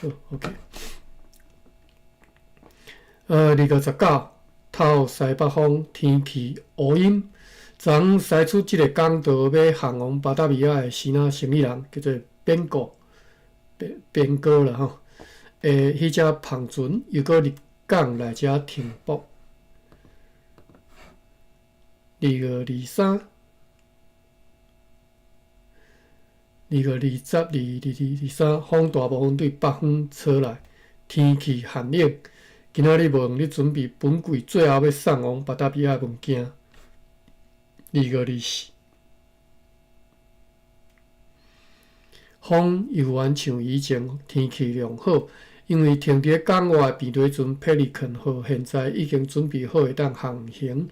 好，OK。2月19，透西北風，天氣烏陰。昨昏駛出這個港道欲航往巴達維亞的支那生意人，叫做邊個？邊邊哥啦吼。彼隻帆船又閣入港來遮停泊。2月23，2月20、22、23，風大部分對北方吹來，天氣寒冷。今仔日無閒咧準備本季最後欲送往巴達維亞的物件。2月24，風猶原像以前，天氣良好，因為停佇咧港外的平底船 Pelican 號現在已經準備好會當航行。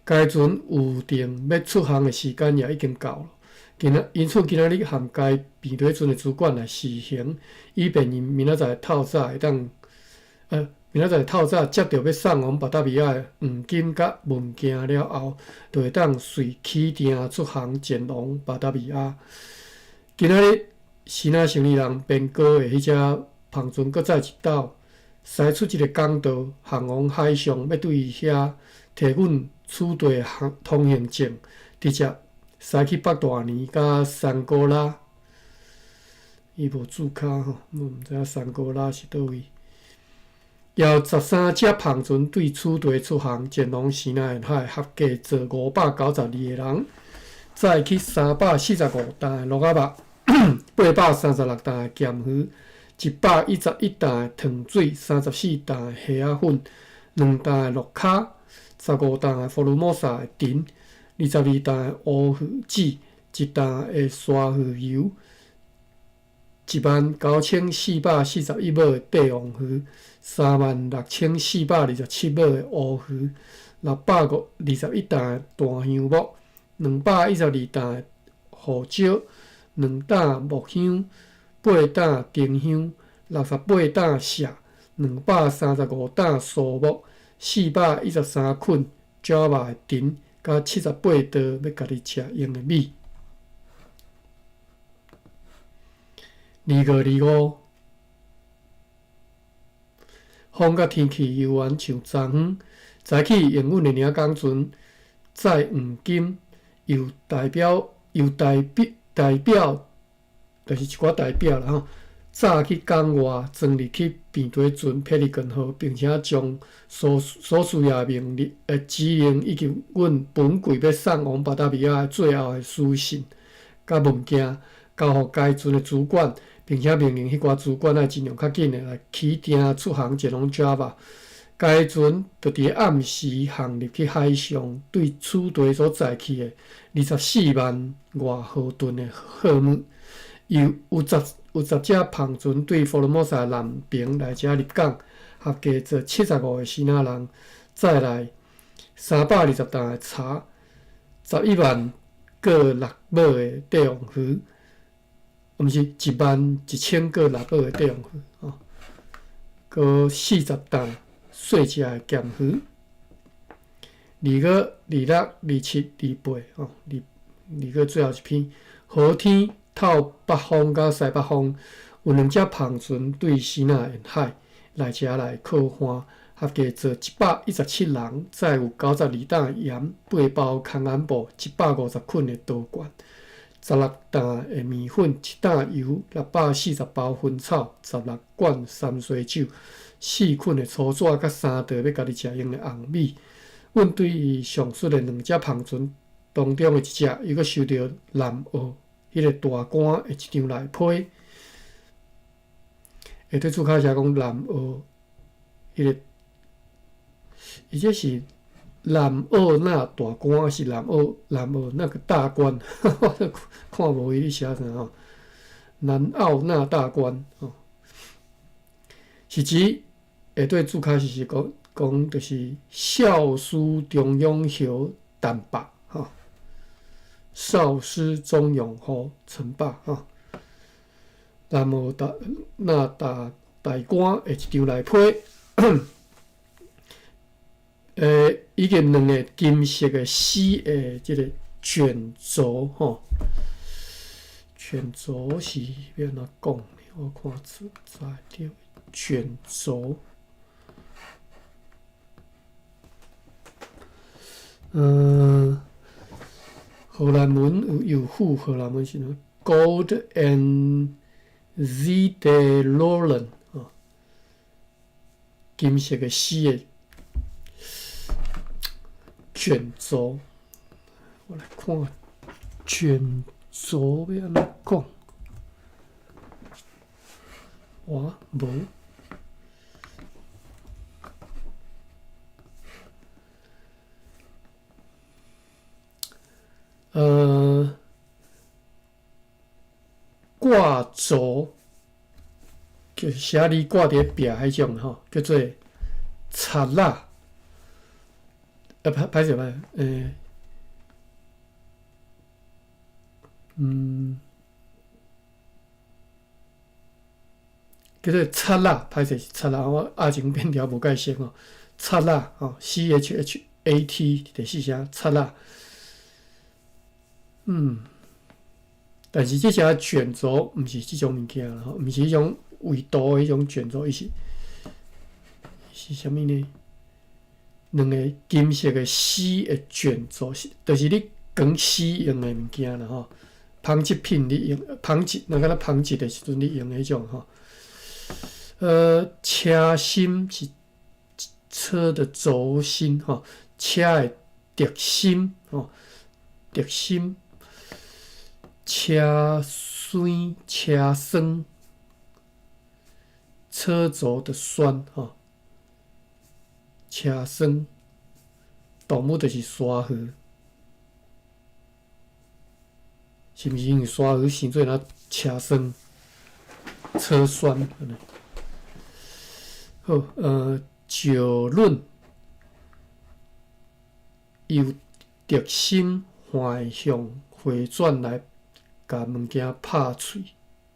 該船預定欲出航的時間也已經到了。今仔因此今仔日和該平底船的主管來試行，以便𪜶明仔載透早會當，明仔載透早接著欲送往巴達維亞的黃金佮物件了後，就會當隨起訂出航前往巴達維亞。今仔日支那生意人邊哥的彼隻帆船閣再一斗駛出這个港道，航往海上，欲對遐提阮此地航通行證，直接駛去北大年佮山哥拉。伊無註卡吼，我毋知影山哥拉是佗位。有13隻帆船對此地出航，前往支那沿海，合計載592個人，載去345擔的蘆仔肉，836擔的鹹魚，111擔的糖水，34擔的蝦仔粉，2擔的綠跤，15擔的福爾摩沙的藤，22擔的烏魚子，1擔的沙魚油，19,441尾的帝王魚，36,427尾的烏魚，621擔的檀香木，212擔的胡椒，2擔木香，8擔丁香，68擔錫，235擔蘇木，413捆爪肉的藤，佮78袋欲家己食用的米。2月25，風佮天氣猶原像昨昏，早起營運的領港船載黃金，又代表又代表代表，就是一寡代表啦吼。早去港外裝入去平底船霹靂根號，並且將所所需要的命令、指令以及阮本季欲送往巴達維亞的最後的書信佮物件，交予該船的主管，並且命令彼寡主管愛盡量較緊的來起訂出航前往 Java。該船就佇暗時航入去海上，對此地所載去的24萬外荷噸的貨物，又有有10隻帆船對福爾摩沙南爿來遮入港，合計載75個支那人，載來320擔的茶，11萬閣6尾的帝王魚，毋是11,000閣6尾的帝王魚，吼，閣40擔細隻的鹹魚。2月26、27、28，吼，二二月最後一篇，好天透北風佮西北風，有兩隻帆船對支那沿海來遮來靠岸，合計載117人，載有92擔鹽、8包空眼布、150捆的刀罐、16擔的麵粉、1擔油、640包薰草、16罐三水酒、4捆的粗紙佮3袋欲家己食用的紅米。阮對上述的兩隻帆船當中的一隻，猶閣收著南澳彼个大官的一張內批。下底註卡寫講南澳彼个，伊這是南澳那大官，還是南澳那個大官？我看無伊咧寫啥吼。南澳那大官吼，是指下底註卡是講講就是少師鍾永和陳伯吼，少師鍾永和陳伯吼。南澳大那大大官的一張內批，以及兩个金色的絲的這个卷軸吼，卷軸是欲按怎講呢？我看字在對卷軸。荷蘭文有有副荷蘭文是啥？Goud en zijden rollen 哦，金色的絲的卷軸。我來看卷軸欲按怎講？哇，無。掛軸，叫寫字掛佇壁彼種吼，叫做插仔。歹歹勢歹勢，叫做插仔，歹勢是插仔，我阿前變調無蓋熟吼，插仔吼，C H H A T 第四聲插仔。但是這隻卷軸毋是這種物件啦，吼，毋是彼種畫圖的彼種卷軸，伊是是啥物呢？兩个金色的絲的卷軸，就是你捲絲用的物件啦，吼。紡織品你用紡織，若敢若紡織的時陣你用的彼種吼。車心是車的軸心吼，車的軸心吼，軸心。車栓、車栓，車軸的栓吼，車栓，動物就是鯊魚，是毋是因為鯊魚生做若車栓、車栓？好，石輪由軸心橫向回轉來。共物件拍碎，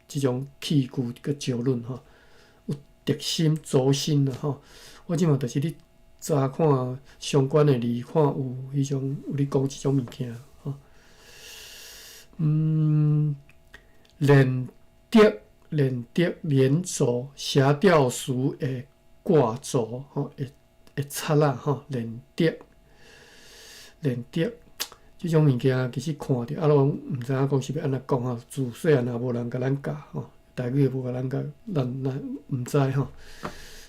這種器具叫石輪吼，有軸心、軸心啦吼。我這馬就是咧查看相關的字，看有彼種有咧講這種物件吼。連軸、連軸、連軸，寫吊詞的掛軸吼，會會插仔吼，連軸、連軸。這種物件其實看著啊，攏毋知影講是欲按怎講吼。自細漢也無人共咱教吼，台語也無共咱教，咱咱毋知吼。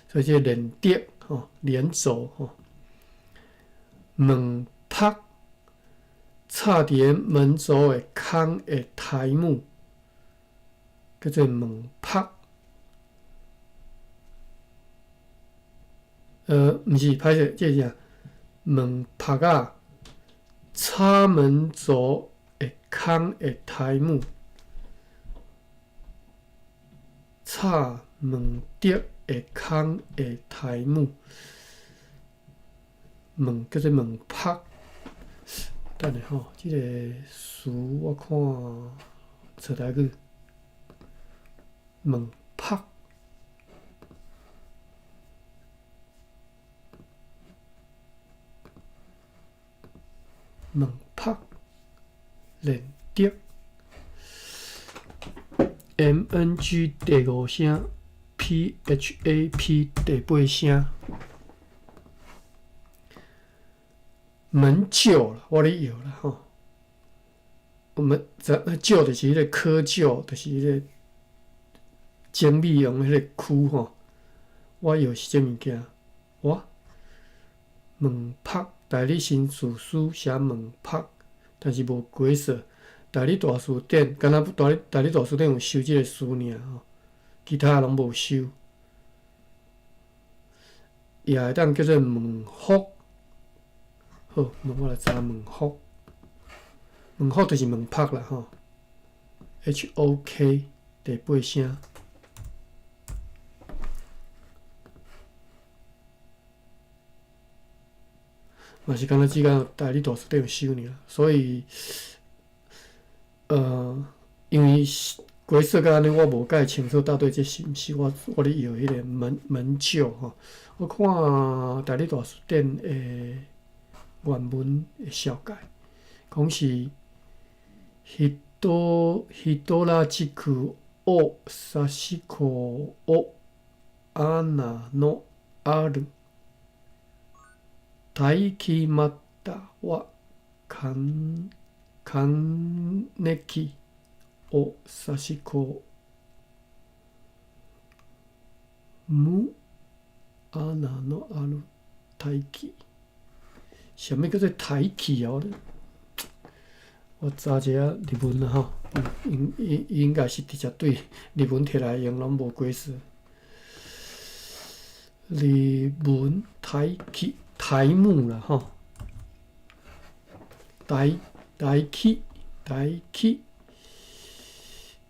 所以這個連軸吼，連軸吼，門拍插佇个門軸的空的苔木，叫做門拍。毋是，歹勢，這是啥？門拍仔。插門軸的空的苔木，插門軸的空的苔木，門叫做門拍。等下吼，這個詞我看找台語，門拍。門拍連軸，M N G 第五聲，P H A P 第八聲。門臼啦，我咧搖啦吼。門這臼就是彼個窠臼，就是彼個精米用彼個臼吼。我搖是這物件，我門拍。代理新事書寫門拍，但是無解說。代理大辭典，敢若代理代理大辭典有收這個詞爾吼，其他攏無收。也會當叫做門福。好，我來查門福。門福就是門拍啦吼。H O K 第八聲。嘛是敢若只講代理大辭典有收爾，所以，因為解說到按呢，我無蓋清楚到底這是毋是我我咧搖彼個門門臼吼。我看代理大辭典的原文的紹介，講是彼多彼多拉這句を差し子を穴のある大気または間貫を差し子無穴のある大気。啥物叫做大気啊？我查一下日文啦吼，應應應該是直接對日文摕來用，攏無過失。日文大気題目啦吼，大大気大気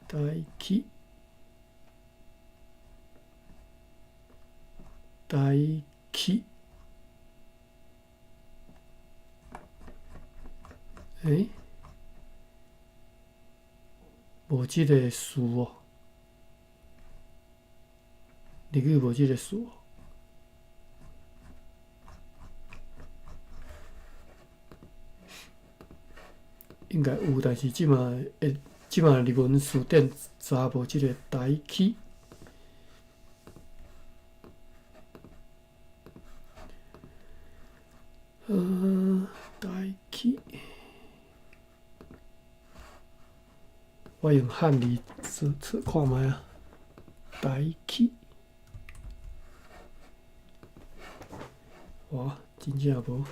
大気大気，欸？無這个詞哦，日語無這个詞哦，應該有，但是這馬會這馬日文辭典查無這个大氣。大氣。我用漢字查看覓啊，大氣。哇，真正無。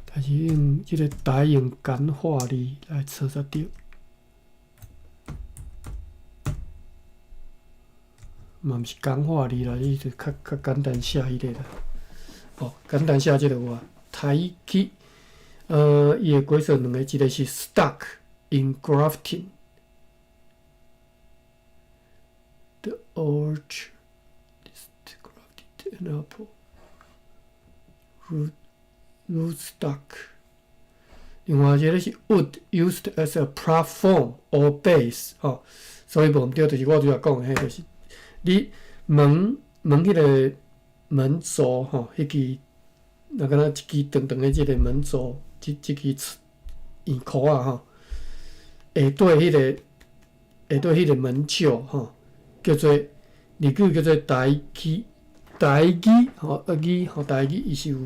但是用這个台用簡化字來查才著。嘛毋是簡化字啦，你就較較簡單寫彼个啦。哦，簡單寫這个有啊。大氣，伊的解說兩个，一个是 stock engrafting the orchard grafted an apple rootstock。另外一个是 wood used as a platform or base 吼，所以無毋對，就是我拄才講的彼，就是你門門彼个門柱吼，彼支。若敢若一支長長的這个門柱，這這支圓箍仔吼，下底彼个下底彼个門石吼，叫做日語叫做台語台語吼，語吼台語，伊是有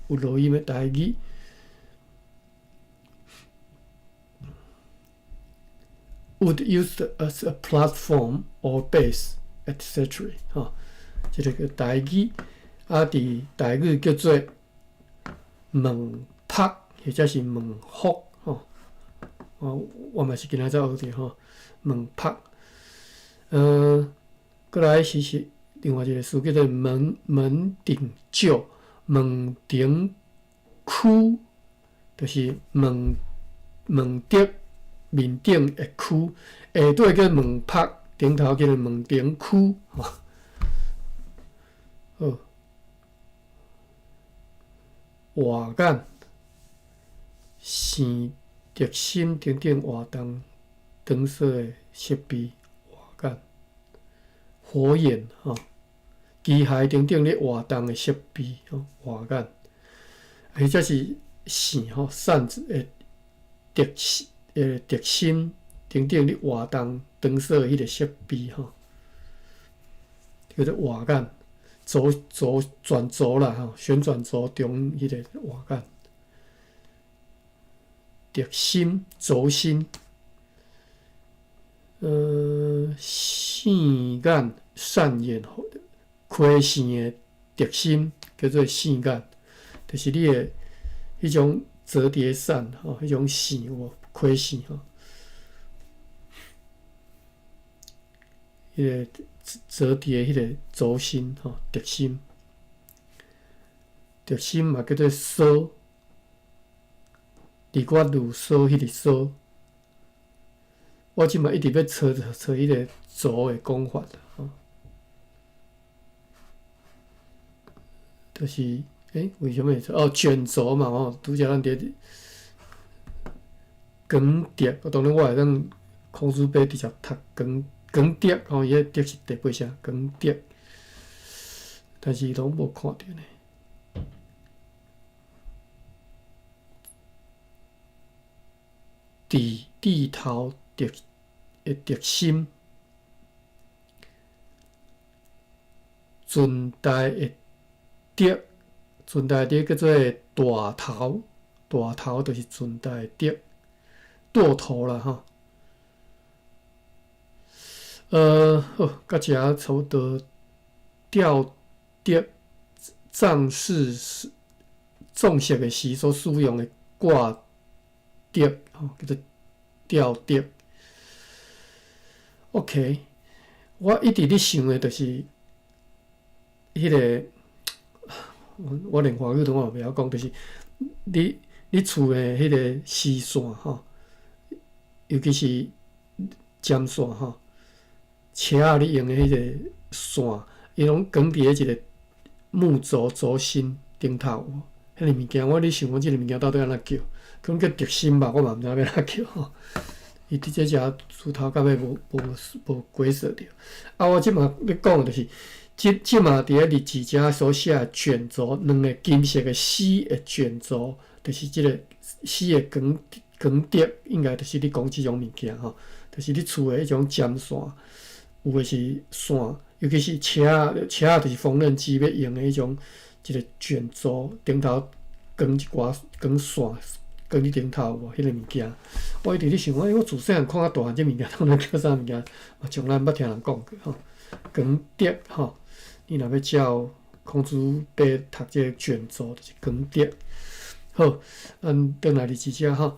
有落音的台語。Wood used as a platform or base, etc. 吼，這个叫台語，啊，佇台語叫做門拍或者是門福吼。我我嘛是今仔才學著吼，門拍。閣來是是另外一个詞叫做門門頂石、門頂區，就是門門頂面頂的區，下底叫門拍，頂頭叫做門頂區，吼。好，活眼、線軸心等等活動場所的設備，活眼、火眼吼，機械等等咧活動的設備吼，活眼，或者是線吼，扇子的軸軸心等等咧活動場所的彼个設備吼，叫做活眼，軸軸轉軸啦吼，旋轉軸中彼个活眼，軸心軸心，線眼扇眼，開線的軸心叫做線眼，就是你的彼種摺疊扇吼，彼種線有無？開線吼，彼个摺疊彼个軸心吼，軸心，軸心嘛叫做捎，日月如梭彼个梭。我這馬一直欲揣揣彼个軸的講法吼，就是，為啥物會哦，卷軸嘛吼，拄才咱佇光澤，當然我會當孔子伯直接讀光光澤吼，伊彼澤是第八聲光澤，但是攏無看著呢。佇地頭軸的軸心，船台的軸，船台的軸叫做大頭，大頭就是船台的軸，舵頭啦吼。好，到遮差不多吊軸葬事時葬式的時所使用的掛軸，吼，叫做吊軸。OK，我一直咧想的就是彼个，我連華語都嘛袂曉講，就是你厝的彼个絲線吼，尤其是針線吼，車仔咧用的彼個線，伊攏囥佇咧一個木軸軸心頂頭有，彼个物件我咧想講，這個物件到底按怎叫？可能叫軸心吧，我嘛毋知欲按怎叫吼。伊佇這遮自頭到尾無解釋著。啊，我這馬欲講的就是，這馬佇咧日誌遮所寫的卷軸，兩个金色的絲的卷軸，就是這個絲的捲捲軸，應該就是咧講這種物件吼，就是你厝的彼種針線，有的是線，尤其是車仔，車仔就是縫紉機欲用的彼種一个卷軸，頂頭捲一寡捲線。囥佇頂頭有無？彼个物件，我一直咧想講，欸，我自細漢看到大漢，這物件到底叫啥物件？嘛從來毋捌聽人講過吼。捲軸吼，你若欲照孔子伯讀這个卷軸，就是捲軸。好，咱轉來日誌遮吼。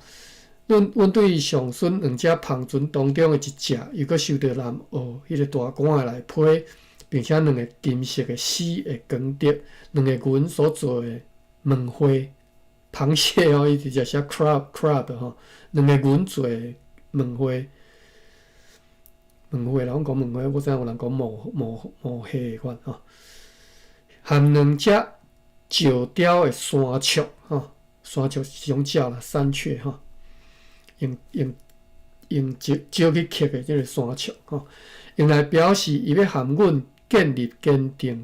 阮對上孫兩隻帆船當中的一隻，又閣收著南澳彼个大官的來批，並且兩个金色的絲的捲軸，兩个銀所做的糜花。螃蟹哦，伊直接寫 crab crab 吼，兩个銀做的糜花，糜花啦，阮講糜花，我知影有人講毛毛毛蟹的款吼。含兩隻石雕的山雀吼，山雀是一種鳥啦，山雀吼，用石石去刻的這个山雀吼，用來表示伊欲和阮建立堅定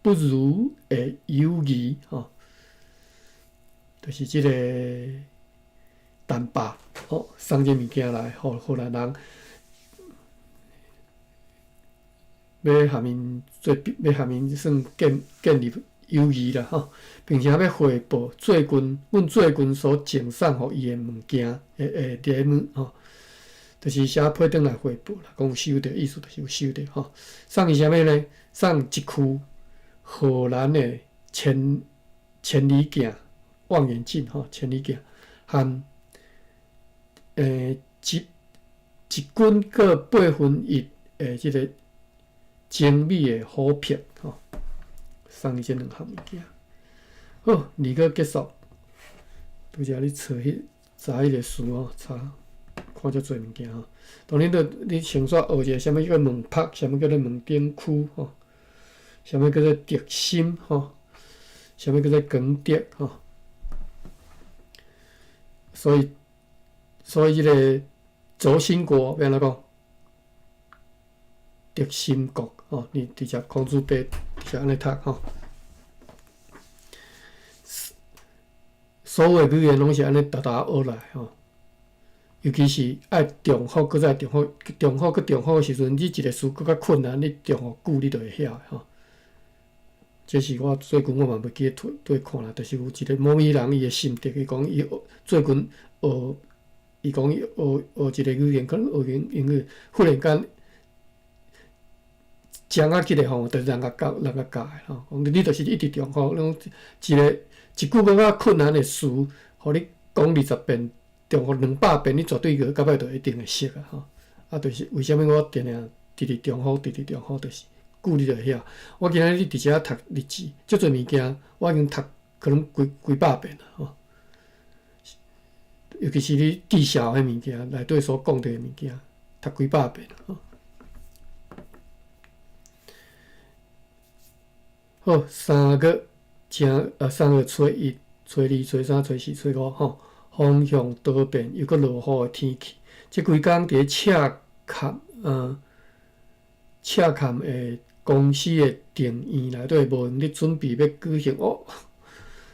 不渝的友誼吼。就是這个陳爸，吼，送這物件來，予荷蘭人，欲和𪜶做，欲和𪜶算建立友誼啦，吼，並且欲匯報最近，阮最近所贈送予伊的物件的禮物，吼，就是寫批轉來匯報啦，講有收著，意思就是有收著，吼。送伊啥物呢？送一區荷蘭的千里鏡。望遠鏡吼，千里鏡和一斤閣1/8的這个精美的琥珀吼，送伊這兩項物件。好，二個結束。拄才咧找彼查彼个詞吼，查看遮濟物件吼。當然，你先煞學一个啥物叫門拍，啥物叫做門頂區吼，啥物叫做軸心吼，啥物叫做捲軸吼。所以這个軸心國欲按怎講？軸心國吼，你直接孔子伯直接按呢讀吼。所有的語言攏是按呢沓沓學來吼，尤其是愛重複，閣再重複，重複閣重複的時陣，你一个詞閣較困難，你重複久，你就會曉的吼。這是我最近我嘛袂記得佗看啦，就是有一个某物人伊的心得，伊講伊學最近學，伊講伊學學一个語言，可能學英語，忽然間講啊起來吼，就人共教，人共教的吼。講你就是一直重複，攏一个一句閣較困難的詞，予你講20遍，重複200遍，你絕對閣到尾就一定會識啊吼。啊，就是為啥物我定定直直重複，直直重複，就是。久你就會曉。我今仔日佇遮讀日誌，遮濟物件我已經讀可能幾幾百遍啦吼。尤其是你記數彼物件，內底所講著的物件，讀幾百遍吼。好，三月正3月初一、初二、初三、初四、初五吼，風向多變，又閣落雨的天氣。這幾工佇咧赤崁，赤崁的公司的庭院內底，無閒咧準備欲舉行哦，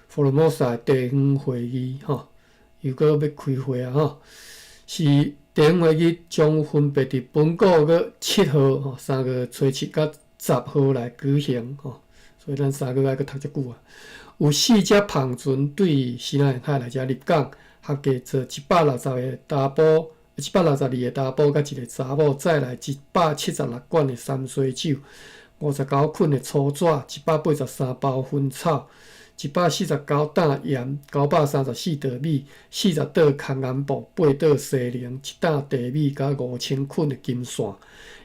福爾摩沙的地方會議吼，又閣欲開會啊吼。是地方會議將分別佇本個月7號吼，3月初7佮10號來舉行吼，所以咱3月愛閣讀遮久啊。有四隻帆船對西南沿海來遮入港，合計載160個查埔、162個查埔佮一個查某，載來176罐的三水酒，59捆的粗紙，183包薰草，149擔鹽，934袋米，40袋空棉布，8袋西寧，1擔茶米，佮5000捆的金線。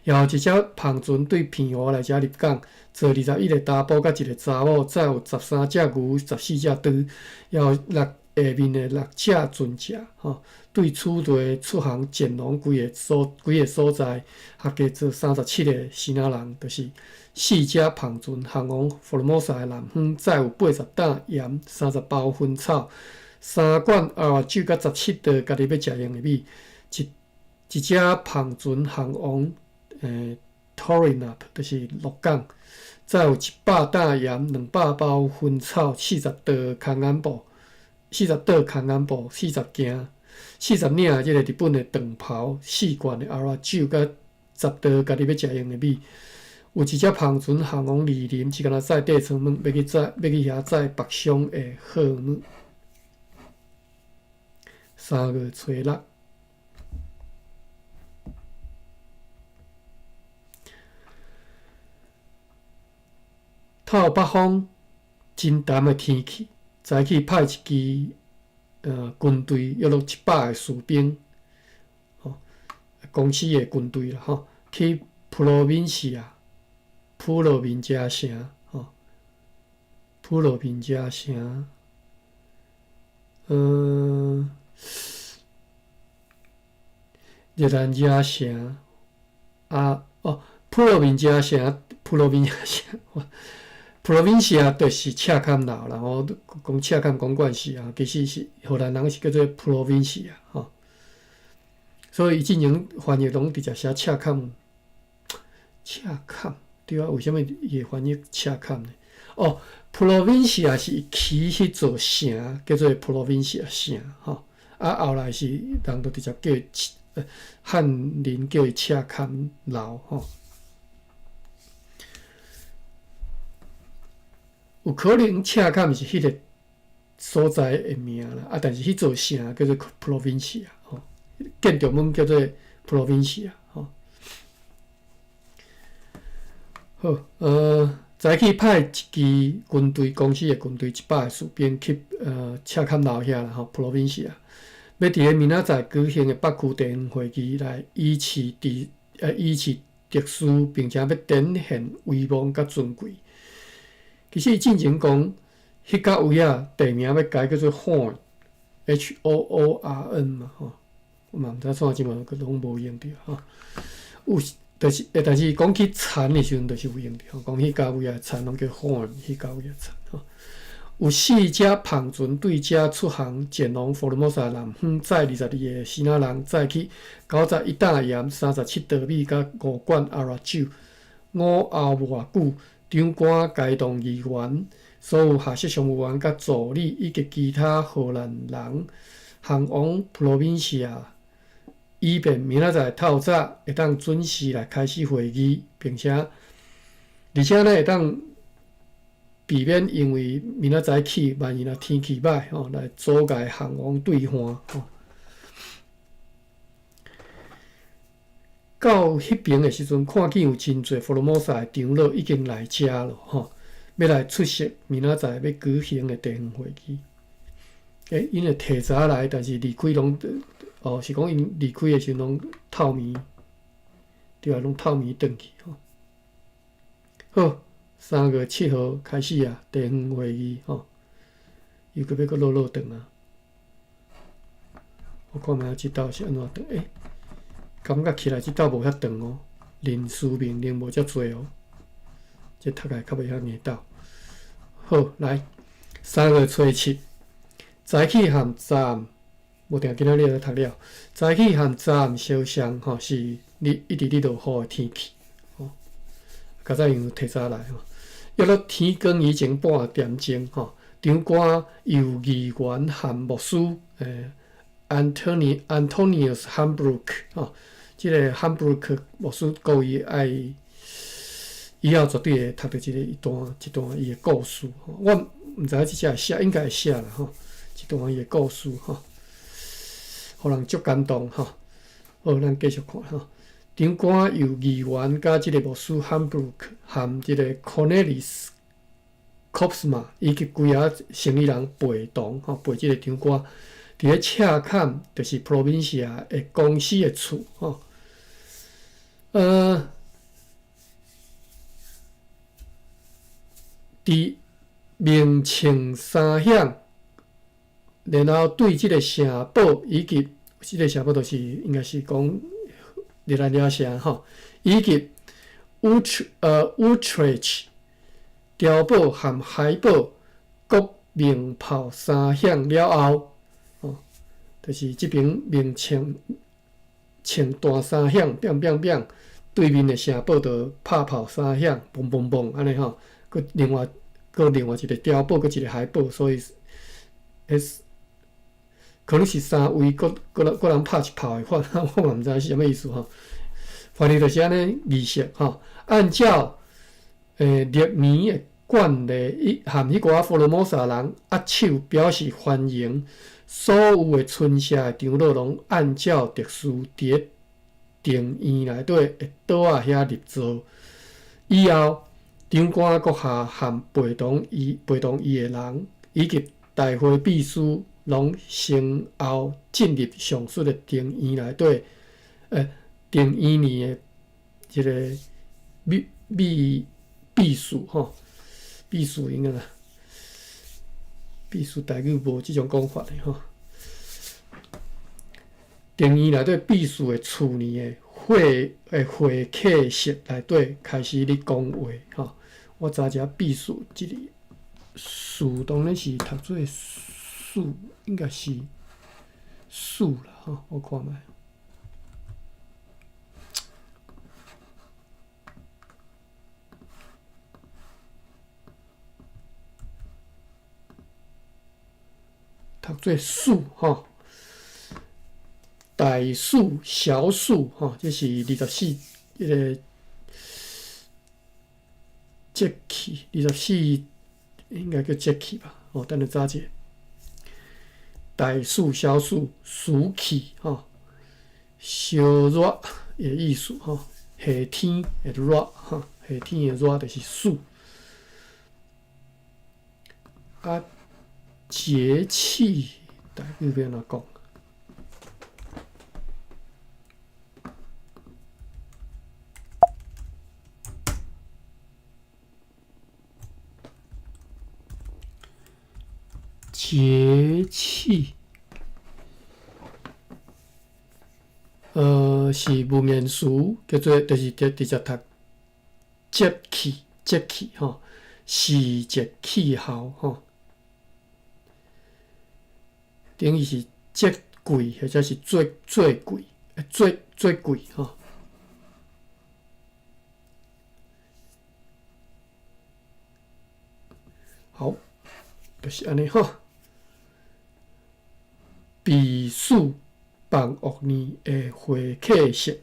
也有一隻帆船對澎湖來遮入港，載21個查埔佮一個查某，載有13隻牛、14隻豬，也有六下面的六隻船隻，吼，對此地出航前往幾個所在，合計載37個支那人，就是四隻帆船航往福爾摩沙的南方，載有80擔鹽、30包薰草、3罐阿拉酒佮17袋家己欲食用的米。一一隻帆船航往Torinap，就是鹿港，載有100擔鹽、200包薰草、40袋空眼布、40袋空眼布、40件、40領這個日本的長袍、4罐的阿拉酒佮10袋家己欲食用的米。有一隻帆船航往二林，是敢若載硩床物，欲去載，欲去遐載北上的貨物。3月初6，透北風真澹的天氣，早起派一支軍隊，約落100個士兵，吼，公司的軍隊啦，吼，去普羅民西亞。普羅民遮城，吼，普羅民遮城，熱蘭遮城，啊，哦，普羅民遮城，普羅民遮城，普羅民西亞就是赤崁樓啦，吼，講赤崁公館是啊，其實是荷蘭人是叫做普羅民西亞，吼，所以伊進前翻譯攏直接寫赤崁，赤崁。對啊，為啥物伊會翻譯赤崁呢？哦，普羅民西亞是伊起彼座城，叫做普羅民西亞城，吼。啊，後來是人就直接叫伊漢人叫伊赤崁樓，吼。有可能赤崁是彼個所在的名啦，啊，但是彼座城叫做普羅民西亞，吼，建築物叫做普羅民西亞。好，早起派一支軍隊，公司的軍隊100個士兵去赤崁樓遐啦，吼，普羅民西亞，欲佇咧明仔載舉行的北區地方會議來維持秩維持秩序，並且欲展現威望佮尊貴。其實伊進前講，彼角位仔地名欲改叫做 Horn，H O O R N 嘛，吼，我嘛毋知創啥這馬閣攏無用著，吼，有。就是，但是講起田的時陣，就是有用著。講彼角位仔田攏叫 Horn，彼角位仔田吼。有四隻帆船對遮出航前往福爾摩沙南方，載22個支那人，載去91擔鹽、37袋米、佮5罐阿拉酒。午後無偌久，長官偕同議員、所有下屬商務員佮助理以及其他荷蘭人，航往普羅民西亞。以便明仔載透早會當準時來開始會議，並且而且呢會當避免因為明仔載起，萬一若天氣歹吼，來阻礙航往對岸吼。到彼爿的時陣，看見有真濟福爾摩沙的長老已經來遮了吼，欲來出席明仔載欲舉行的地方會議。𪜶會提早來，但是離開攏。哦，是講𪜶離開的時陣攏透暝，對啊，攏透暝轉去吼。好，3月7號開始啊，地方會議吼，又閣欲閣落落長啊。我看覓這道是按怎長？感覺起來這道無遐長哦，臨時命令無遮濟哦，這讀起來較袂遐硬鬥。好，來，3月初7，早起和早暗。無定今仔日就讀了。早起和早暗相像吼，是日一直咧落雨的天氣吼。較早𪜶有提早來吼，約落天光以前半點鐘吼，長官由議員和牧師， Antonius Hambroek 吼，這个 Hambroek 牧師故意愛以後絕對會讀著這个一段一段伊的故事。我毋知影這只會寫，應該會寫啦吼，一段伊的故事吼，予人足感動吼。好，咱繼續看吼。長官由議員佮這个牧師 Hambroek 和這个 Cornelis Kopsma 以及幾仔生意人陪同吼，陪這个長官佇咧赤坎，就是 Provincia 的公司的厝吼。佇鳴銃三響，然後對這个城堡以及這个城堡，就是應該是講熱那亞城吼，以及 Utrecht 碉堡和海堡各鳴炮三響了後，吼，就是這爿鳴銃銃彈三響，砰砰砰，對面的城堡就拍炮三響，嘣嘣嘣，按呢吼，閣另外閣另外一个碉堡，閣一个海堡，所以，彼可能是三位閣閣閣人拍一炮的法，我嘛毋知是啥物意思吼。反正就是按呢儀式吼，按照歷年的慣例，伊和彼寡福羅摩薩人握手表示歡迎。所有的村社的長老攏按照特殊佇咧庭院內底的桌仔遐入座。以後，長官閣下和陪同伊的人，以及大會秘書，攏先後進入上述的庭院內底，庭院裡的這个秘秘秘事吼，秘書應該啦，秘書台語無這種講法的吼。庭院內底秘書的厝裡的會客室內底開始咧講話吼。我查一下秘書這个事當然是讀做事，應該是事啦吼，我看覓。讀做事吼，大事小事吼，這是24彼个節氣，24應該叫節氣吧？哦，等下查者。大事小事，暑氣吼，燒熱的意思吼，夏天的熱吼，夏天的熱就是暑。啊，節氣台語欲按怎講？節氣，是文言詞，叫做就是直接讀節氣，節氣吼，時節氣候吼，等於是節季或者是節季，節節季吼。好，就是按呢吼。避暑放屋呢的會客室，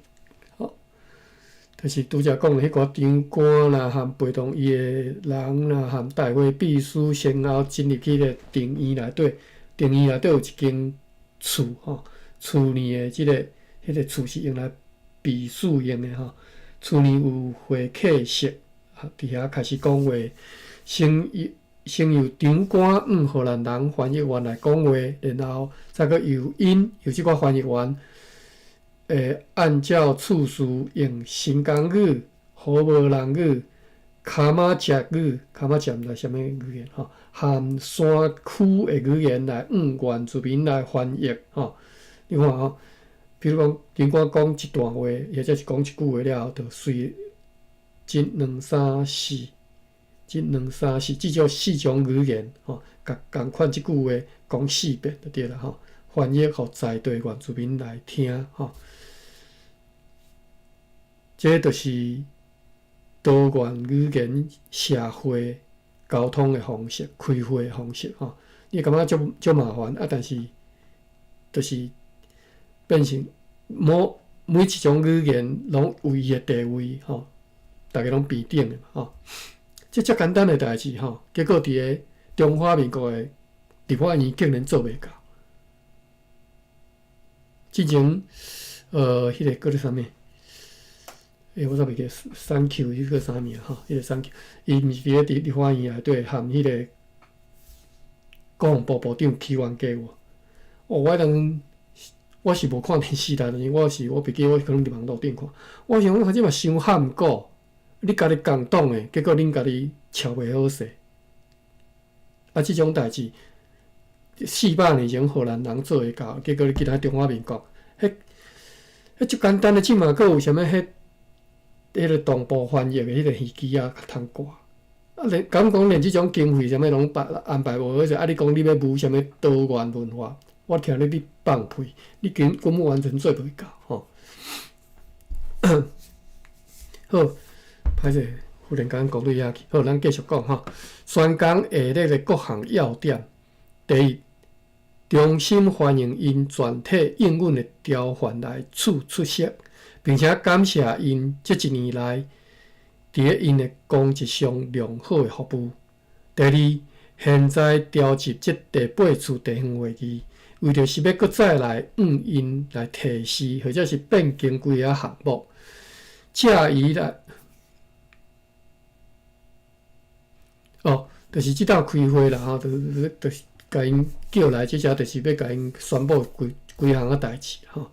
吼，就是拄才講的彼寡長官啦，和陪同伊的人啦，和大會秘書先後進入去个庭院內底，庭院內底有一間厝吼，厝內的這个彼个厝是用來避暑用的吼，厝內有會客室，佇遐開始講話，先由長官向荷蘭人翻譯員來講話，然後再閣由𪜶由這寡翻譯員，按照次序用新港語、荷蘭語、卡馬捷語、卡馬捷毋知啥物語言吼，和山區的語言來向原住民來翻譯吼。你看吼，比如講長官講一段話，或者是講一句話了後，就隨一、兩、三、四。一、兩、三、四，至少四種語言吼，共仝款這句話講四遍就對啦吼。翻譯予在地原住民來聽吼。這就是多元語言社會溝通的方式、開會的方式吼。你會感覺足足麻煩啊，但是就是變成每一種語言攏有伊的地位吼，逐家攏平等的嘛吼。這遮簡單的代誌吼，結果佇个中華民國的立法院竟然做袂到。之前，彼个叫做啥物？我煞袂記三 Q 彼個啥物吼？彼个三 Q，伊毋是佇咧立法院內底含彼个國防部部長起冤家無？哦，我彼當我是無看電視啦，但是我袂記我可能佇網路頂看。我想講這嘛傷罕古，你家己共黨的，結果恁家己撨袂好勢。啊，這種代誌400年前荷蘭人做會到，結果你今仔中華民國，彼足簡單的，這馬閣有啥物彼個同步翻譯的彼個耳機仔通掛。啊，連敢講連這種經費啥物攏安排無好勢，啊，你講你欲舞啥物多元文化？我聽你咧放屁，你根本完全做袂到吼。好，歹勢，忽然間講到遐去。好，咱繼續講吼。宣講下列的各項要點：第一，衷心歡迎𪜶全體應阮的召喚來此出席，並且感謝𪜶這一年來佇咧𪜶的公職上良好的服務。第二，現在召集這第八次地方會議，為著是欲閣再來向𪜶來提示，或者是變更幾个項目，藉伊來哦，就是這道開會啦吼，就是共𪜶叫來，這遮就是欲共𪜶宣布幾幾項仔代誌吼。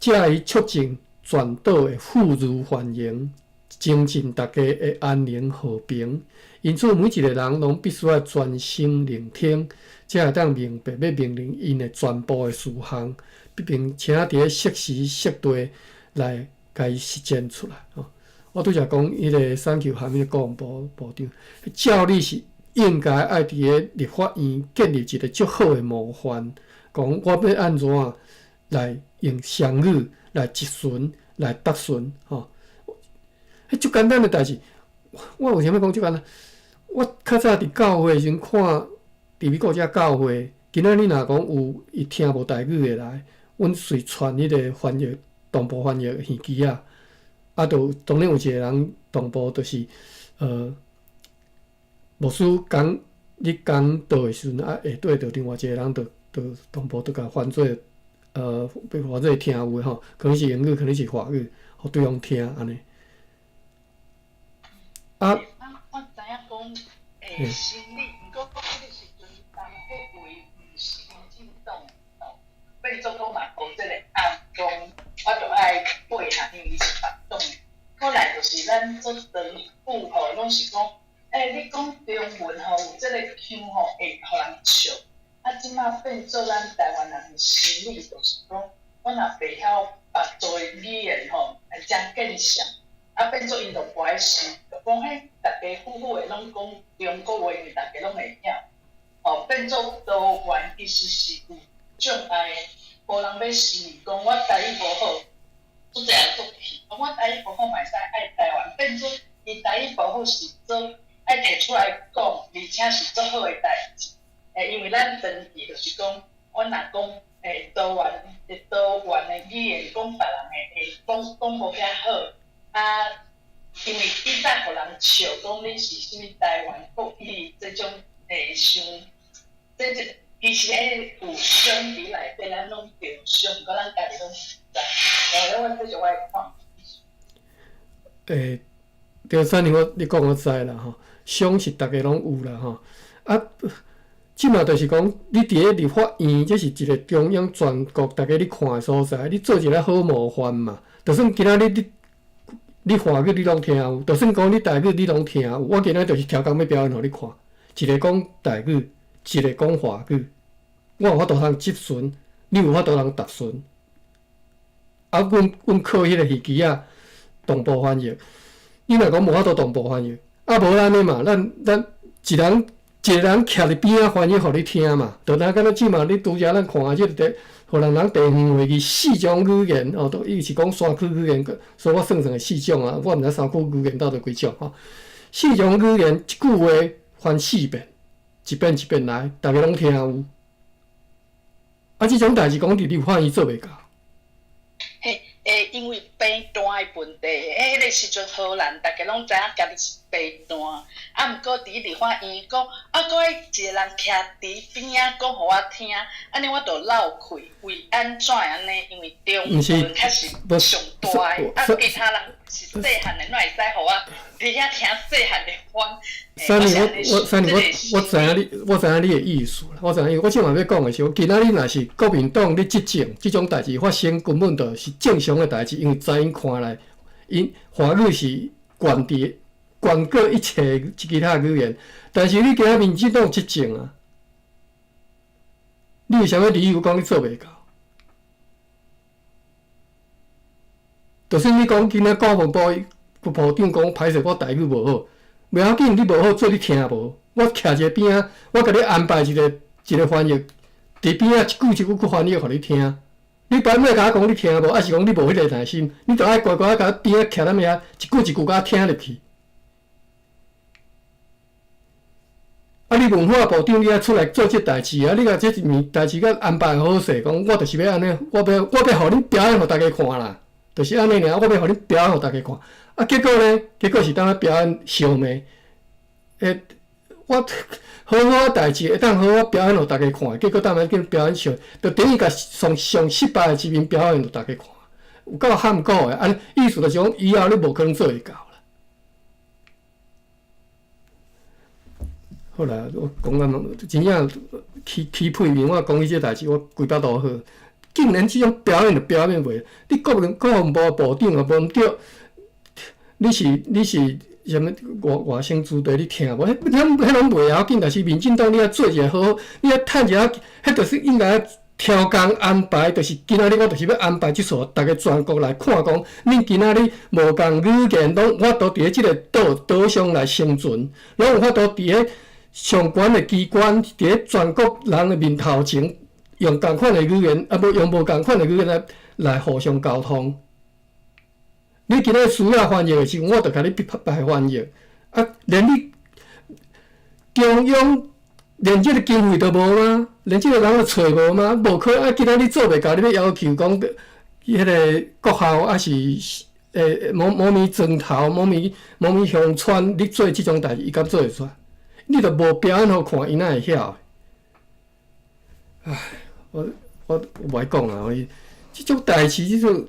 藉伊促進全島的富裕繁榮，增進大家的安寧和平。因此，每一個人攏必須愛專心聆聽，才會當明白欲命令𪜶的全部的事項，並且佇咧適時適地來共伊實踐出來。我拄才講彼個三球含彼個國防部部長，照理是應該愛佇咧立法院建立一個足好的模範，講我欲按怎來用雙語來質詢、來答詢，吼。彼足簡單的代誌，我為啥物講足簡單？我較早佇教會時陣看，佇美國遮教會，今仔日若講有伊聽無台語的來，阮隨傳彼個翻譯同步翻譯耳機仔，啊，就當然有一個人同步，就是牧師講咧講道的時陣，啊，下底就另外一個人就同步就共翻做翻做聽有的吼，可能是英語，可能是法語，予對方聽按呢。啊。我知影講，心理，毋過彼个時陣東北話毋是民進黨吼，變做講嘛無這个暗講，我著愛配合，因為伊是別黨的。過來就是咱做長久吼，攏是講，你講中文吼，有這个腔吼，會予人笑。啊，這馬變做咱台灣人的心理，就是講，我若袂曉別族的語言吼，會真見笑。啊，變做𪜶就無愛信，就講彼逐家戶戶的攏講中國話，因為逐家攏會曉。吼，變做多元其實是有障礙的，無人欲承認講我台語無好，足濟人足氣，講我台語無好嘛會使愛台灣，變做伊台語無好是做愛提出來講，而且是足好的代誌。因為咱長期就是講，阮若講多元的語言，講別人的會講講無遐好。啊，因為以早予人笑講你是啥物台灣國語這種想，這其實彼有傷佇內底，咱攏著傷，毋過咱家己攏毋知。我這是我的看法。對，三年我你講我知啦吼，傷是逐家攏有啦吼。啊，這馬就是講，你佇咧立法院，這是一個中央全國逐家咧看的所在，你做一个好模範嘛。就算今仔日你華語你攏聽有，就算講你台語你攏聽有。我今仔就是超工欲表演予你看，一个講台語，一个講華語，我有法度通質詢，你有法度通答詢。啊，阮靠彼個耳機仔同步翻譯，你若講無法度同步翻譯，啊無按呢嘛，咱一人一個人徛佇邊仔翻譯予你聽嘛，就若敢若這馬你拄才咱看這個荷蘭人地方會議四種語言哦，都伊是講山區語言，所以我算算會四種啊，我毋知山區語言到底幾種吼。四種語言一句話翻四遍，一遍一遍來，逐家攏聽有。啊，這種代誌講佇立法院做袂到。嘿，欸，因為病單的問題，欸，彼個時陣荷蘭逐家攏知影家己是病單，啊，毋過佇立法院講，啊，閣愛一個人徛佇邊仔講予我聽，按呢我就漏氣，為按怎按呢？因為中文較是上大的，啊，其他人是細漢的，哪會使予我佇遐聽細漢的話？ Sunny，我我 Sunny，我我知影你，我知影你的意思啦。我知影，我這嘛欲講的是，今仔日若是國民黨咧執政，這種代誌發生根本就是正常的代誌，因為在𪜶看來，𪜶華語是懸佇懸過一切其他語言。但是你今仔民進黨執政啊，你有啥物理由講你做袂到？就算你講今仔國防部部長講歹勢，我台語無好。袂要緊，你無好做，你聽無？我徛一个邊仔，我共你安排一个一个翻譯，佇邊仔一句一句去翻譯予你聽。你擺莫共我講你聽無，抑是講你無彼个耐心，你著愛乖乖共邊仔徛踮遐，一句一句共我聽入去。啊！你文化部長，你愛出來做這代誌啊！你共這一暝代誌共安排好勢，講我就是欲按呢，我欲我欲予恁表演予大家看啦，就是按呢爾，我欲予恁表演予大家看。啊，結果呢？結果是當咧表演相罵。欸，我好好的代誌會當好好表演予大家看，結果當來變表演相，就等於共上上失敗的一面表演予大家看，有夠譀古的。按呢意思就是講，以後你無可能做會到啦。好啦，我講到真正起起屁面，我講起這代誌，我規腹肚火。竟然這種表演就表演袂，你國民國防部部長也無毋對。你是你是啥物外外省子弟？你聽無？彼彼攏袂要緊，但是民進黨你愛做一个好好，你愛趁一下，彼就是應該超工安排，就是今仔日我就是欲安排這束，逐家全國來看講，恁今仔日無仝語言，攏有法度佇咧這个島島上來生存，攏有法度佇咧上懸的機關，佇咧全國人的面頭前，用仝款的語言，啊無用無仝款的語言來來互相溝通。你今仔需要翻譯的時陣，我就共你排翻譯。啊，連你中央連這个經費都無嗎？連這个人都揣無嗎？無可能啊！今仔你做袂到，你欲要求講彼个國校抑是欸某某物磚頭、某物某物鄉村，你做這種代誌，伊敢做會出來？你都無表演予看，伊哪會曉？唉，我我無愛講啊！我這種代誌，這種。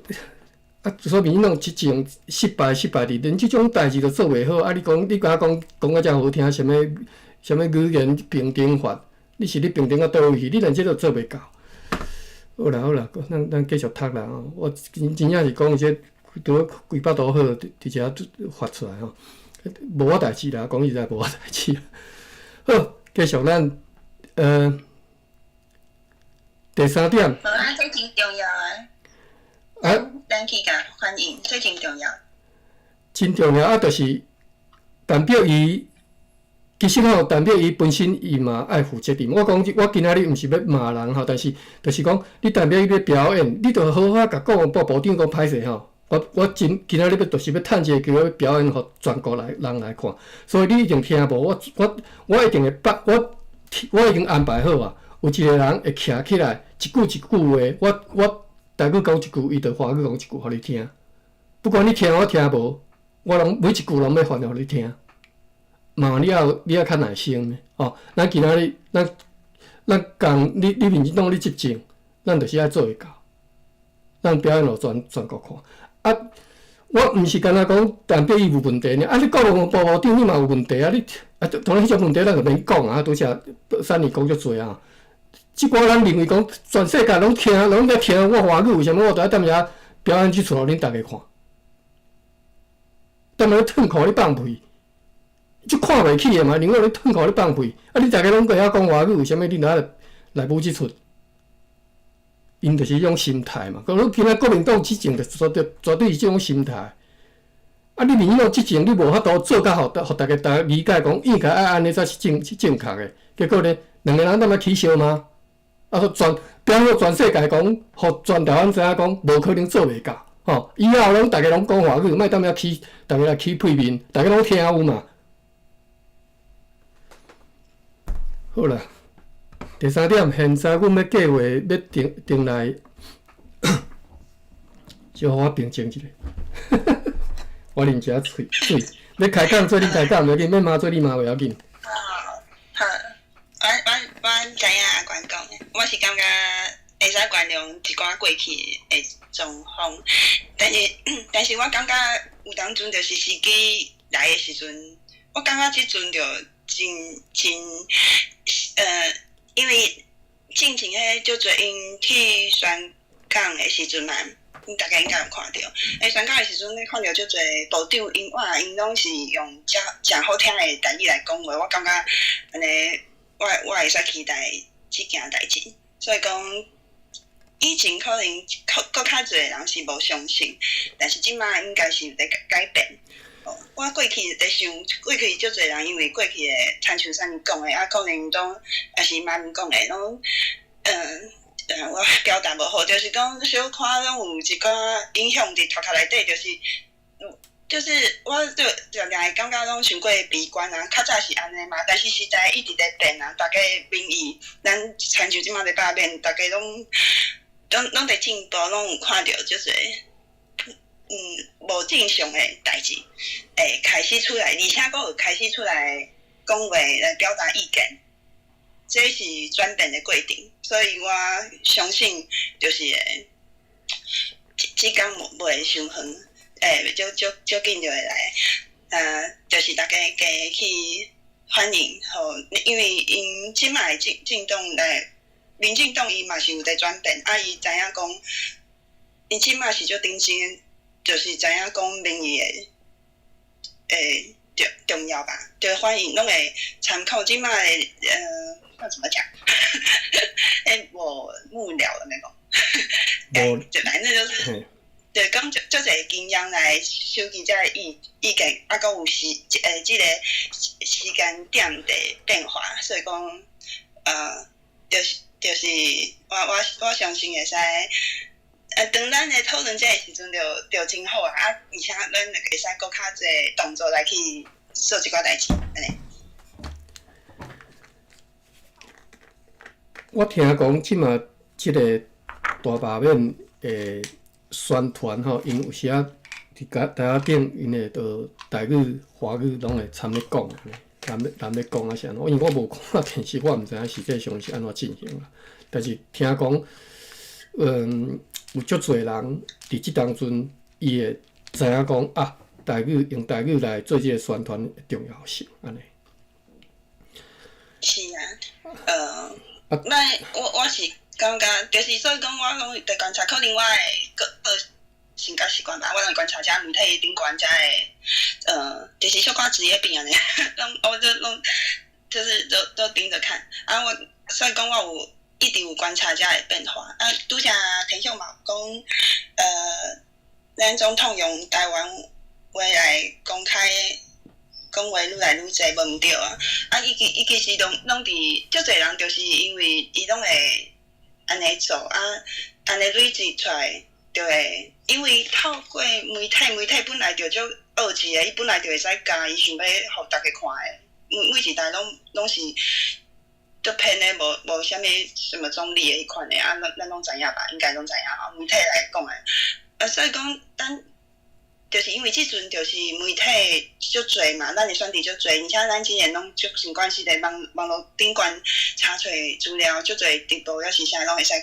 啊，所以民進黨執政失敗，失敗佇連這種代誌都做袂好。啊，你講你共我講講甲遮好聽，啥物啥物語言平等法，你是咧平等到佗位去？你連這都做袂到。好啦好啦，咱咱繼續讀啦吼。我真真正是講這拄好規腹肚火，佇遮發出來吼。無我代誌啦，講實在無我代誌。好，繼續咱第三點。無啊，這真重要啊。啊，咱去共反映，這真重要。真重要啊！就是代表伊，其實吼，代表伊本身伊嘛愛負責任。我講，我今仔日毋是欲罵人吼，但是就是講，你代表伊欲表演，你著好好共國防部部長講歹勢吼。我我真今仔日欲就是欲趁這個機會表演，予全國來人來看。所以你一定聽無，我我我一定會放，我我已經安排好啊，有一個人會徛起來，一句一句話，我我。台語講一句，伊就華語講一句，予你聽。不管你聽有聽無，我攏每一句攏欲翻予你聽。嘛，你愛你愛較耐心呢，哦。咱今仔日，咱咱共你你民進黨你執政，咱就是愛做會到，咱表演予全全國看。啊，我毋是干焦講代表伊有問題爾，啊，你國防部部長你嘛有問題啊！你啊，當然彼種問題咱就免講啊，拄才 Sunny 講足濟啊。這寡人認為講，全世界攏聽，攏在聽我華語，為啥物我著愛踮遐表演這齣予恁逐家看？踮遐褪褲咧放屁，足看袂起的嘛！認為咧褪褲咧放屁，啊！恁逐家攏會曉講華語，為啥物恁著愛來舞這齣？𪜶就是彼種心態嘛。講今仔國民黨執政，就絕對絕對是這種心態。啊！你民進黨執政，你無法度做甲予予逐家逐家理解，講應該愛按呢才是正是正確的。結果呢，兩个人踮遐起相罵？啊！予全表予全世界講，予全台灣知影講，無可能做袂到，吼！以後攏逐家攏講華語，莫踮遐起，逐家來起屁面，逐家攏聽有嘛。好啦，第三點，現在阮欲計劃欲轉轉來，小予我平靜一下，我啉一下水水。欲開講做恁開講，袂要緊；欲罵做你罵，袂要緊。好，我知影阿關講的，我是感覺會使原諒一寡過去的狀況，但是我感覺有當陣就是時機來的時陣，我感覺這陣就真真因為進前彼足濟𪜶去宣講的時陣嘛，大家應該有看著。宣講的時陣，你看著足濟部長𪜶哇，𪜶攏是用誠誠好聽的台語來講話，我感覺按呢，我會使期待這件代誌。所以講，以前可能閣較濟人是無相信，但是這擺應該是有佇改變。我過去佇想，過去足濟人因為過去的，親像啥物講的，啊，可能攏也是媽咪講的，攏我表達無好，就是講小可攏有一寡影響佇頭殼內底，就是我就常常會感覺攏傷過悲觀啊，較早是按呢嘛，但是時代一直佇變啊，大家民意，咱親像這擺佇罷免，大家攏佇進步，攏有看著就是無正常的代誌會開始出來，而且閣有開始出來講話來表達意見，這是轉變的過程，所以我相信就是會，這工無會傷遠，足足緊就會來，就是大家加去反應吼，因為𪜶這擺的政黨來，民進黨伊嘛是有佇轉變，啊，伊知影講，伊這擺是足認真。就是知影講民意的，重要吧？就歡迎攏會參考這擺的，要怎麼講？無幕僚的那個，就反正就是，就講足足濟經驗來收集這個意見，啊，閣有時，這個時間點的變化，所以講，就是我相信會使。當咱咧討論這個時陣，就真好啊！啊，而且咱會使閣較濟動作來去做一寡代誌，按呢。我聽講，這馬這個大罷免的宣傳吼，𪜶有時仔佇台台仔頂，𪜶會著台語、華語攏會摻咧講，摻咧講啊啥，因為我無看電視，我毋知影實際上是按怎進行啦。但是聽講，有足濟人佇這當陣，伊會知影講啊，台語用台語來做這個宣傳的重要性，按呢。是啊，那我是感覺，就是所以講，我攏佇觀察，可能我的個性格習慣吧，我攏觀察遮媒體頂懸遮的，就是小可職業病按呢，攏我就攏就是都盯著看，啊，我所以講我有一直有觀察遮的變化，啊，拄才田秀嘛講，咱總統用台灣話來公開講話愈來愈濟，無毋對啊！啊，伊其實攏佇足濟人，就是因為伊攏會按呢做啊，按呢累積出來，就會因為透過媒體，媒體本來就足惡質的，伊本來就會使加，伊想欲予大家看的，每一代攏是足偏的，無啥物什麼中立的彼款的啊，咱攏知影吧？應該攏知影吼，媒體來講的，啊，所以講咱。就是因為這陣就是媒體足濟嘛，咱的選擇足濟，而且咱之前攏足習慣是佇網路頂懸查揣資料，足濟直播抑是啥攏會使看，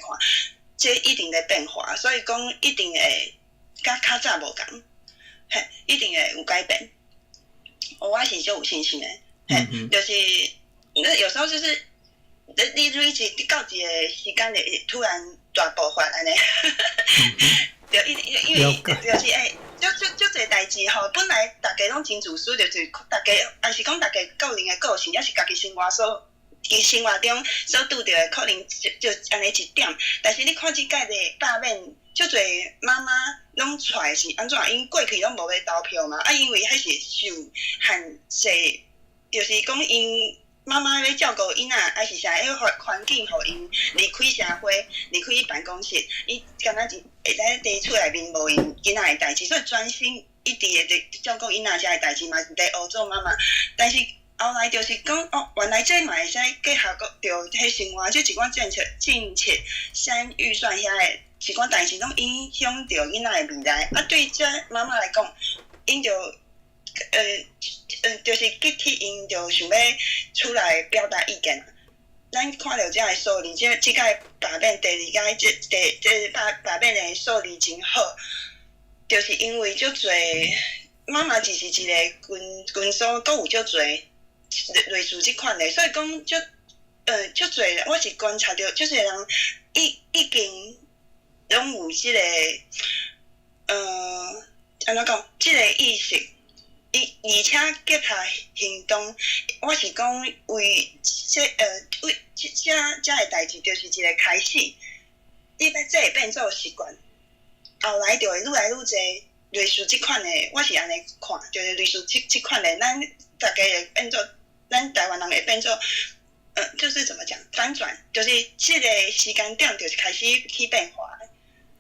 這一定佇變化，所以講一定會佮較早無仝，嘿，一定會有改變。我是足有信心的，嘿，就是那有時候就是你累積到一個時間會突然大爆發按呢，對，因為就是會。足濟代誌吼，本來大家攏真自私，就是大家，抑是講大家個人的個性，抑是家己生活所，佇生活中所拄著的，可能就按呢一點。但是你看這屆的罷免，足濟媽媽攏出來是按怎？𪜶過去攏無欲投票嘛，啊，因為彼是受限制，就是講𪜶媽媽咧照顧囡仔，抑是啥？彼個環境予𪜶離開社會，離開辦公室，伊敢若是會使佇厝內面無𪜶囡仔的代誌，所以專心一直會佇照顧囡仔遮的代誌嘛，是佇學做媽媽。但是後來就是講哦，原來這嘛會使結合著彼生活，這一寡政策、政策、刪預算遐的一寡代誌，攏影響著囡仔的未來。啊，對這媽媽來講，𪜶就就是激起𪜶就想欲出來表達意見。咱看著這个數字，這這屆罷免第二屆這第這罷罷免的數字真好，就是因為足濟媽媽只是一個群群組，閣有足濟類似這款的，所以講足足濟，我是觀察著足濟人已已經攏有這個按怎講，這個意識。伊而且結合行動，我是講為這為這這這个代誌，就是一個開始。你欲這會變做習慣，後來就會愈來愈濟類似這款的，我是按呢看，就是類似這這款的，咱大家會變做，咱台灣人會變做，就是怎麼講，反轉，就是這個時間點就是開始去變化。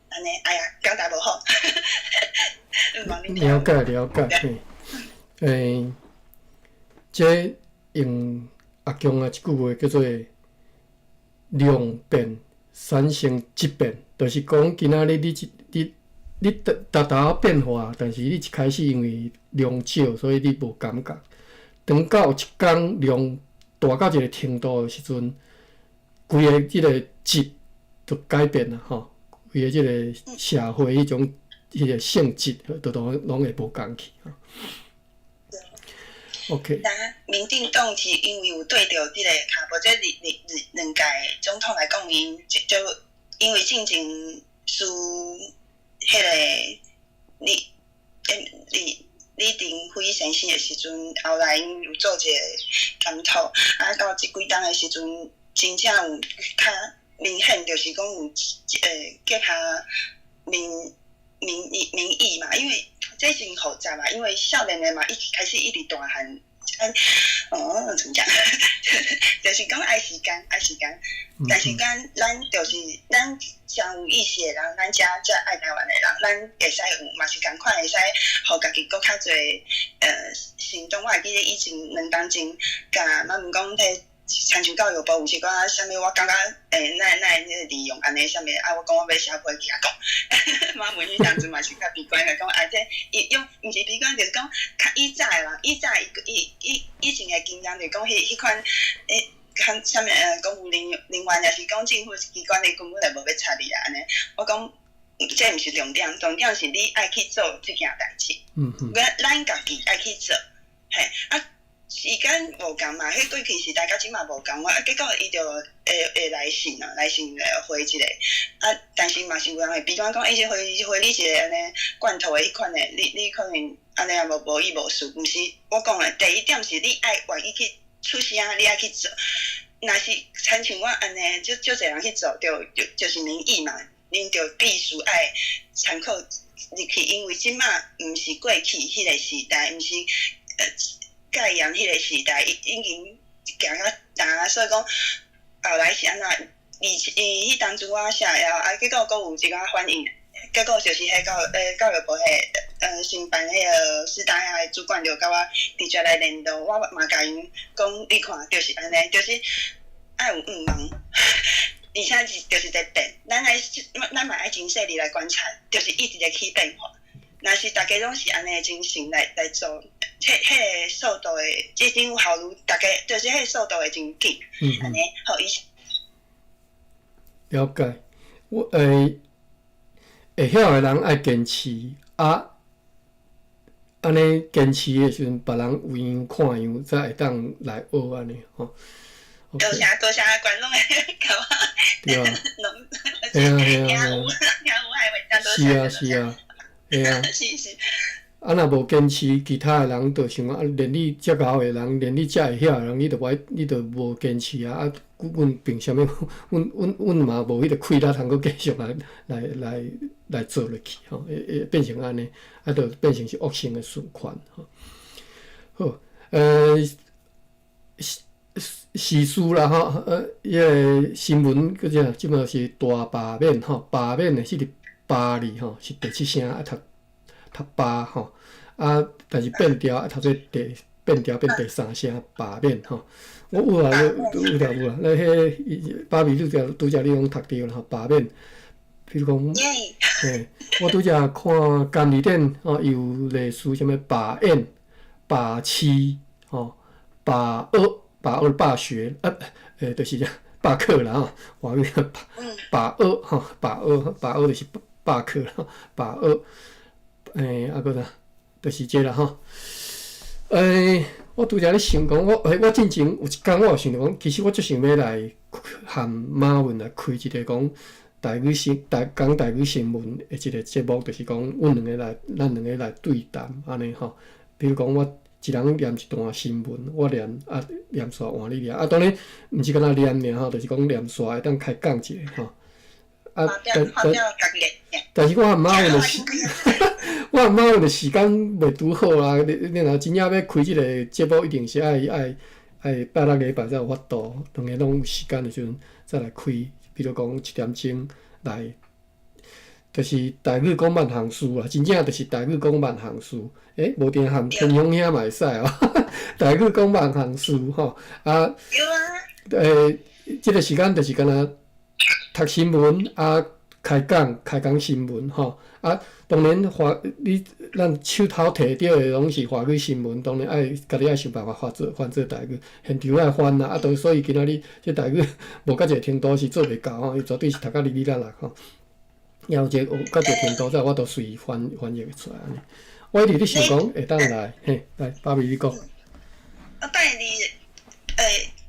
按呢，哎呀，表達無好。了解了解，嘿。欸，這用阿強的一句話叫做“量變產生質變”，就是講今仔日你一你你逐逐逐變化，但是你一開始因為量少，所以你無感覺。當到一工量大到一個程度的時陣，規个這個質就改變啦，吼，規个這個社會彼種彼個性質，都攏攏會無仝去。OK。那民進黨是因為有對著這個跤步，這兩兩兩屆總統來講，𪜶就因為進前輸彼個李李李登輝先生的時陣，後來𪜶有做一個檢討，啊，到這幾冬的時陣，真正有較明顯，就是講有結合民民意民意嘛，因為這真複雜嘛，因為少年的嘛，一開始一直大漢，哦，怎麼講？就是講愛時間，愛時間，但是講咱就是咱誠有意識的人，咱遮遮愛台灣的人，咱會使有嘛是仝款，會使予家己閣較濟行動。我會記得以前兩冬前，共媽咪講，彼親像教育部有一寡啥物，我感覺哪哪會利用按呢啥物啊？我講我欲寫批去遐講，媽咪彼當陣嘛是較悲觀的，講啊這伊用毋是悲觀，就是講較以早的人，以早伊伊以以前的經驗就講彼彼款較啥物公務人人員，抑是講政府機關的根本就無欲插你啊按呢。我講這毋是重點，重點是你愛去做這件代誌。咱咱家己愛去做，嘿啊。時間無仝嘛，彼過去時代佮這馬無仝，我啊結果伊就會會來信啊，來信來回一個啊，但是嘛是有人會比講講，欸，這回回你一個按呢罐頭的彼款的，你你可能按呢也無無意無思，毋是我講的第一點是你愛願意去出聲，你愛去做。若是親像我按呢，足足濟人去做，就就就是民意嘛，恁就必須愛參考入去，因為這馬毋是過去彼個時代，毋是戒嚴彼個時代，已已經行較呾，所以講後來是按怎？而伊彼當陣我寫了，啊，結果閣有一寡反應，結果就是彼教教育部彼新辦彼個師大遐的主管就共我直接來聯絡，我嘛共𪜶講，你看就是按呢，就是愛有向望，而且是就是佇變，咱愛咱嘛愛真細膩來觀察，就是一直咧起變化。若是逐家攏是按呢精神來來做，彼彼个速度會這種效率，逐家就是彼個速度會真緊，按呢好伊。了解，我會曉的人愛堅持啊，按呢堅持的時陣，別人有樣看樣，才會當來學按呢吼。多謝多謝觀眾的共我。對啊。嘿啊嘿啊。是啊是啊，嘿啊。是是。啊，若無堅持，其他的人就想啊，連你遮𠢕的人，連你遮會曉的人，你都無愛，你都無堅持啊！啊，阮憑啥物？阮阮阮嘛無彼個氣力通閣繼續來來來來做落去吼，會會變成按呢，啊，就變成是惡性的循環吼。好，時時事啦吼，彼個新聞閣這這馬是大罷免吼，罷免的是佇罷字吼，是第七聲啊讀。讀罷吼，啊，但是變調啊，讀做第變變調變第三聲罷免吼。我有啊，有有啦有啦，咧彼芭比拄才拄才你攏讀著啦吼，罷免。比如講，嘿，我拄才看監理典吼，伊有類似啥物罷演、罷市、吼、罷學、罷學罷學，啊，就是這罷課啦吼，外語罷學吼，罷學罷學就是罷課啦，罷學，啊閣啥，就是這啦吼。我拄才咧想講，我我進前有一工我有想著講，其實我足想欲來和馬文來開一個講台語新台講台語新聞的一個節目，就是講阮兩個來，咱兩個來對談按呢吼。比如講，我一人念一段新聞，我念啊念煞換你念，啊當然毋是干焦念爾吼，就是講念煞會當開講一下吼。啊，但但但是我和馬文的時，我和馬文的時間袂拄好啊！你你若真正欲開這個節目，一定是愛愛愛拜六禮拜才有法度，兩个攏有時間的時陣再來開。比如講一點鐘來，就是台語講萬項事啊，真正就是台語講萬項事。無定和天雄兄嘛會使哦。台語講萬項事吼，啊，這個時間就是敢若讀新聞啊，開講開講新聞吼啊，當然華你咱手頭提著的攏是華語新聞，當然愛家己愛想辦法翻做翻做台語，現場愛翻啊，啊，都所以今仔日這台語無到一個程度是做袂到吼，伊絕對是讀甲哩哩啦啦吼。也有一個有到一個程度，才有法度隨翻翻譯會出來按呢。我一直咧想講會當來，嘿，來，芭比你講。我拜你，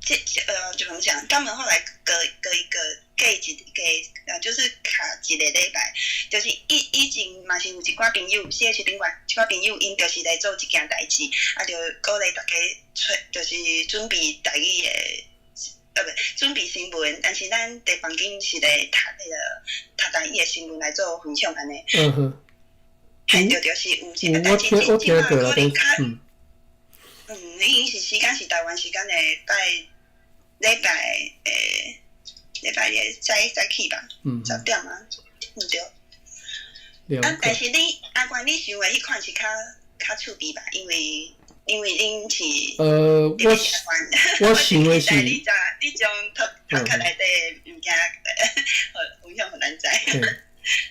這怎麼講？他們後來隔隔一個隔一個，就是卡一個禮拜，就是以以前嘛是有一寡朋友，四個頂懸一寡朋友，𪜶就是來做這件代誌，啊，就鼓勵大家揣，就是準備台語的，不，準備新聞，但是咱佇房間是咧讀彼個讀台語的新聞來做分享按呢。嘿，對對，是有這個代誌，我聽過啦，可能較，伊是時間是台灣時間的拜禮拜禮拜日早早起吧，10點啊，毋對。啊，但是你阿關你想的彼款是較較趣味吧？因為因為恁是我我想的是，你你將頭頭殼內底物件分享予咱知。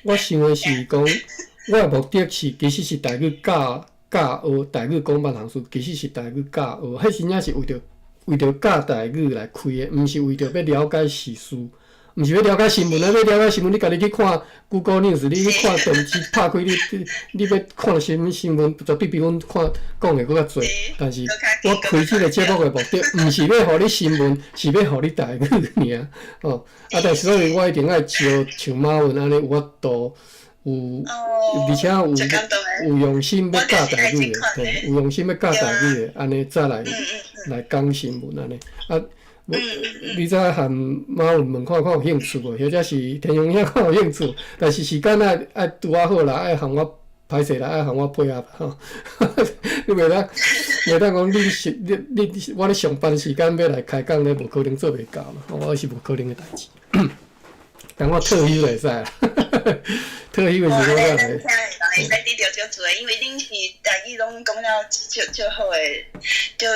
我想的是講，我的目的是其實是台語教教學台語講萬項事，其實是台語教學，彼真正是為著為著教台語來開的，毋是為著欲了解時事，毋是欲了解新聞啊！欲了解新聞，你家己去看 Google News，你去看電視拍開你你你欲看啥物新聞，絕對比阮看講的閣較濟。但是我開這個節目的目的，毋是欲予你新聞，是欲予你台語爾。哦，啊，但是所以我一定愛招像馬文按呢有法度。有，而且有有用心欲教台語的，對，有用心欲教台語的，按呢再來來講新聞按呢。啊，你再和馬文問看看有興趣無，或者是天雄兄看有興趣，但是時間愛愛拄仔好啦，愛和我歹勢啦，愛和我配合吼。你袂當袂當講你是你你我咧上班時間欲來開講咧，無可能做袂到嘛，我是無可能的代誌。等我退休就會使啦，退休的時陣再來。咱聽的人會使得著足濟，因為恁是台語攏講了足足好的，就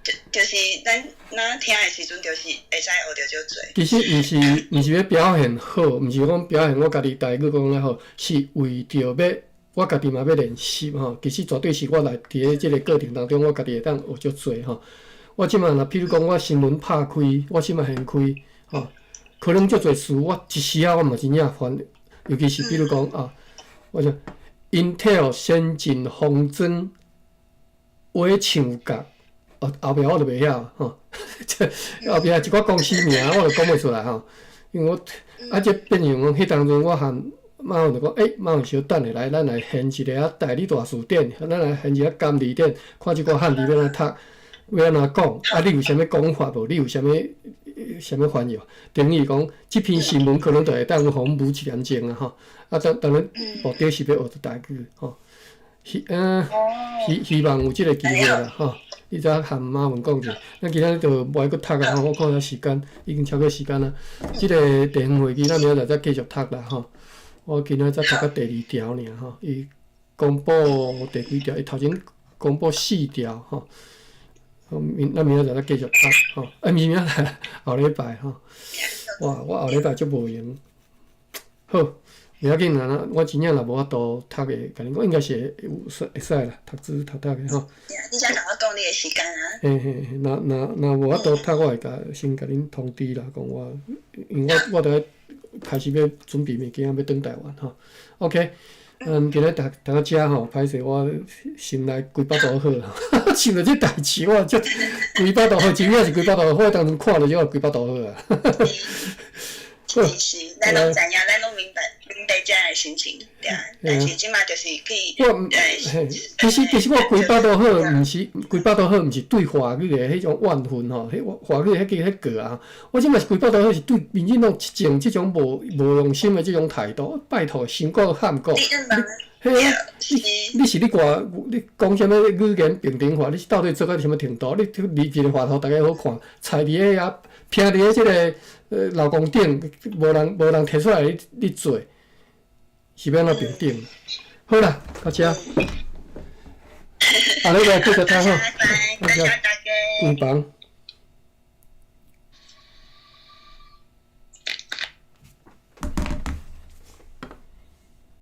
就就是咱咱聽的時陣，就是會使學著足濟。其實毋是毋是欲表現好，毋是講表現我家己台語講了好，是為著欲我家己嘛欲練習吼。其實絕對是我來佇咧這個過程當中，我家己會當學足濟吼。我這馬若譬如講，我新聞拍開，我這馬掀開吼。可能足濟詞，我一時仔我嘛真正翻，尤其是比如講啊，我像 Intel 先進封裝尾唱角，哦後壁我就袂曉吼，這後壁一寡公司名我就講袂出來吼，因為我啊這變成講彼當陣我和馬文就講，馬文小等下來，咱來編一个台語大辭典，咱來編一个監理典，看這寡漢字欲按怎讀，欲按怎講，啊你有啥物講法無？你有啥物？啥物翻譯？等於講，這篇新聞可能就會當予阮舞一點鐘啊吼！啊，當當然目的是欲學著台語吼。希希希望有這個機會啦吼！你再和馬文講者，咱今仔日就無愛閣讀啊吼！我看下時間已經超過時間啦。這個地方會議，咱明仔載再繼續讀啦吼。我今仔才讀到第二條爾吼，伊公布第幾條？伊頭前公布四條吼。好，明咱明仔載再繼續讀吼，啊，毋是明仔載，後禮拜吼。哇，我後禮拜足無閒。好，袂要緊啦，我真正若無法度讀的，共恁講應該是會有會使啦，讀書讀讀的吼。你才共我講你的時間啊。嘿嘿嘿，若若若無法度讀，我會共先共恁通知啦，講我，因為我我著愛開始欲準備物件，欲轉台灣吼。OK，嗯，今日讀讀到遮吼，歹勢我心內規腹肚火，想著這代誌我足規腹肚火，真正是規腹肚火，我當陣看著就規腹肚火啊。是是，咱攏知影，咱攏明白明白這樣的心情，對啊。但是這馬就是去，我，嘿，其實其實我規腹肚火，毋是規腹肚火，毋是對華語的彼種怨恨吼，彼華語彼個彼個啊，我這馬是規腹肚火，是對民進黨執政這種無無良心的這種態度，拜託，傷過喊過。嘿啊，你你是你掛，你講啥物語言平等化？你是到底做到啥物程度？你立一个法圖，大家好看，菜佇咧遐，徛佇咧這個勞工頂，無人無人提出來你你做，是欲按怎平等？好啦，到遮。後禮拜繼續聽吼，拜拜，關房。